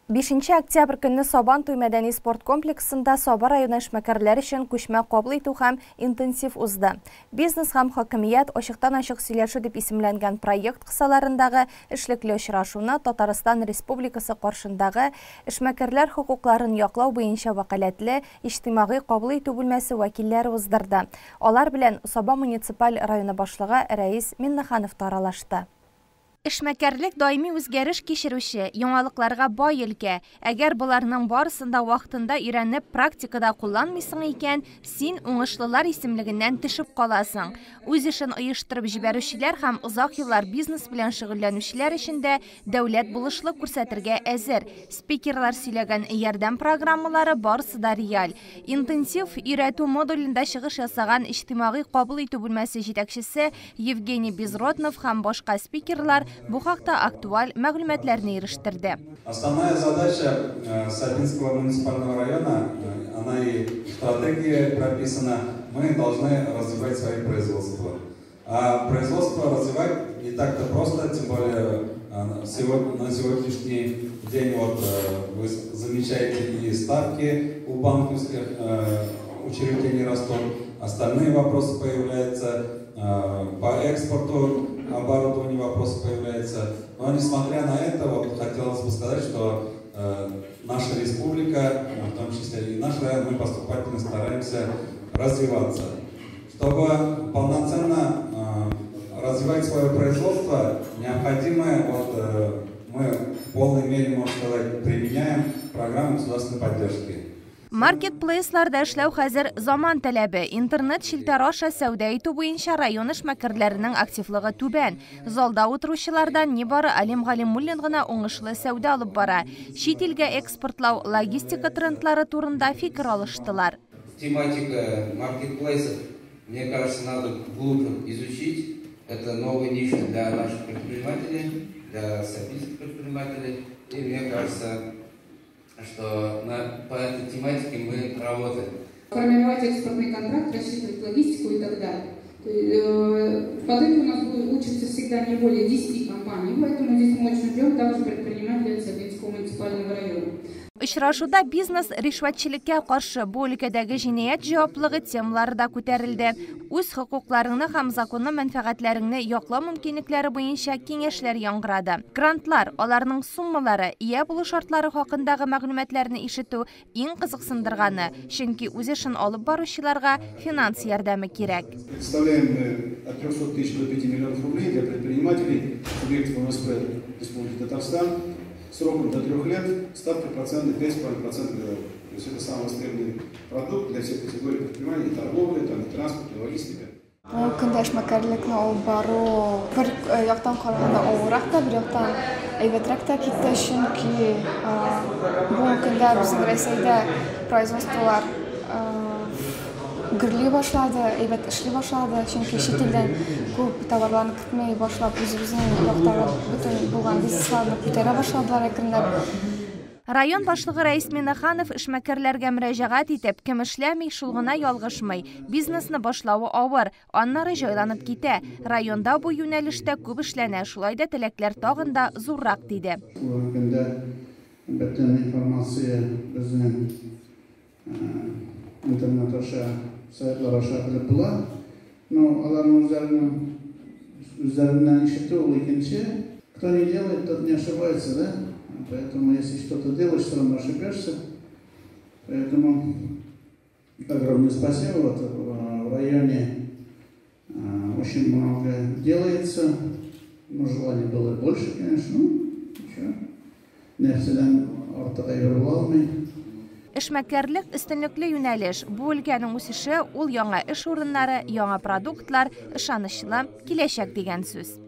5 октябрь көнне Сабан туй мәдәни спорт комплексында Саба районы эшмәкәрләр өчен күчмә кабул итү һәм интенсив узды. Бизнес һәм хакимият ачыктан-ачык сөйләшү дип исемләнгән проект кысаларындагы эшлекле очрашуны Татарстан Республикасы каршындагы эшмәкәрләр хокукларын яклау буенча вәкаләтле иҗтимагый кабул итү бүлмәсе вәкилләре уздырды. Алар белән Саба муниципаль районы башлыгы Рәис Миннеханов та аралашты. Эшмәкәрлек даими үзгәреш кичерүче, яңалыкларга бай өлкә. Әгәр боларның барысын да вакытында өйрәнеп, практикада кулланмыйсың икән, син уңышлылар исемлегеннән төшеп каласың. Үз эшен оештырып җибәрүчеләр һәм озак еллар бизнес белән шөгыльләнүчеләр өчен дә дәүләт булышлык күрсәтергә әзер. Спикерлар сөйләгән ярдәм программалары барысы да реаль. Интенсив өйрәтү модулендә чыгыш ясаган иҗтимагый кабул итү бүлмәсе җитәкчесе Евгений Безроднов һәм башка спикерлар бу хакта актуаль мәгълүматларны ирештерде. Основная задача Сабинского муниципального района, она и в стратегии прописана, мы должны развивать свое производство. А производство развивать не так-то просто, тем более на сегодняшний день вот вы замечаете, и ставки у банковских учреждений растут, остальные вопросы появляются, по экспорту оборудования вопросы появляются. Но несмотря на это, вот хотелось бы сказать, что наша республика, в том числе и наш район, мы поступательно стараемся развиваться. Чтобы полноценно развивать свое производство, необходимо, вот, мы в полной мере, можно сказать, применяем программу государственной поддержки. Маркетплейсларда эшләү хәзер заман таләбе. Интернет челтәр аша сәүдә итү буенча район эшмәкәрләренең активлыгы түбән. Залда утыручылардан нибары Алим Галимуллин гына уңышлы сәүдә алып бара. Чит илгә экспортлау, логистика трендлары турында фикер алыштылар. Тематика маркетплейсов, мне кажется, надо глубже изучить. Это новая ниша для наших предпринимателей, для сабинских предпринимателей. И мне кажется, что по этой тематике мы работаем. Формировать экспортный контракт, рассчитывать логистику и так далее. В потоке у нас будет учиться всегда не более 10 компаний, поэтому здесь мы очень ждем также предпринимателей Сабинского муниципального района. Очрашуда бизнес ришвәтчелеккә каршы бу өлкәдәге җинаять җаваплылыгы темалары да күтәрелде. Үз хокукларыңны һәм законлы мәнфәгатьләреңне яклау мөмкинлекләре буенча киңәшләр яңгырады. Грантлар, аларның суммалары, ия булу шартлары хакындагы мәгълүматларны ишетү иң кызыксындырганы, чөнки үз эшен алып баручыларга финанс ярдәме кирәк. Представляем мы от 300 тысяч до 5 миллионов рублей для предпринимателей, субъектов МСП Республики Татарстан. Сроком до 3 лет, ставка процента 5,5% годовых. То есть это самый востребованный продукт для всех категорий предпринимателей, торговли, там, и транспорт, и логистика. Бу көндә эшмәкәрлекне алып бару бер яктан караганда авыррак та, бер яктан әйбәтрәк тә китте, чөнки бу көндә безнең Рәсәйдә производстволар гөрли башлады, әйбәт эшли башлады, чөнки чит илдән күп товарларны кертмәй башлап, үзебезнең яктагы бөтен булган бизнесларны күтәрә башладылар әкренләп. Район башлыгы Рәис Миннеханов эшмәкәрләргә мөрәҗәгать итеп, кем эшләми, шул гына ялгышмый. Бизнесны башлавы авыр, аннары җайланып китә. Районда бу юнәлештә күп эшләнә, шулай да теләкләр тагын да зуррак, диде. Бүгенге көндә бөтен информация безнең интернет аша, сайтлар аша белеп була. Но аларның үзләреннән ишетү ул икенче. Кто не делает, тот не ошибается, да? Поэтому если что-то делаешь, все равно ошибешься. Поэтому огромное спасибо. Вот в районе очень много делается. Но желание было больше, конечно. Ну, ничего. Нәрсәдән артык әйбер була алмый. Эшмәкәрлек өстенлекле юнәлеш. Бу өлкәнең үсеше ул яңа эш урыннары, яңа продуктлар, ышанычлы киләчәк дигән сүз.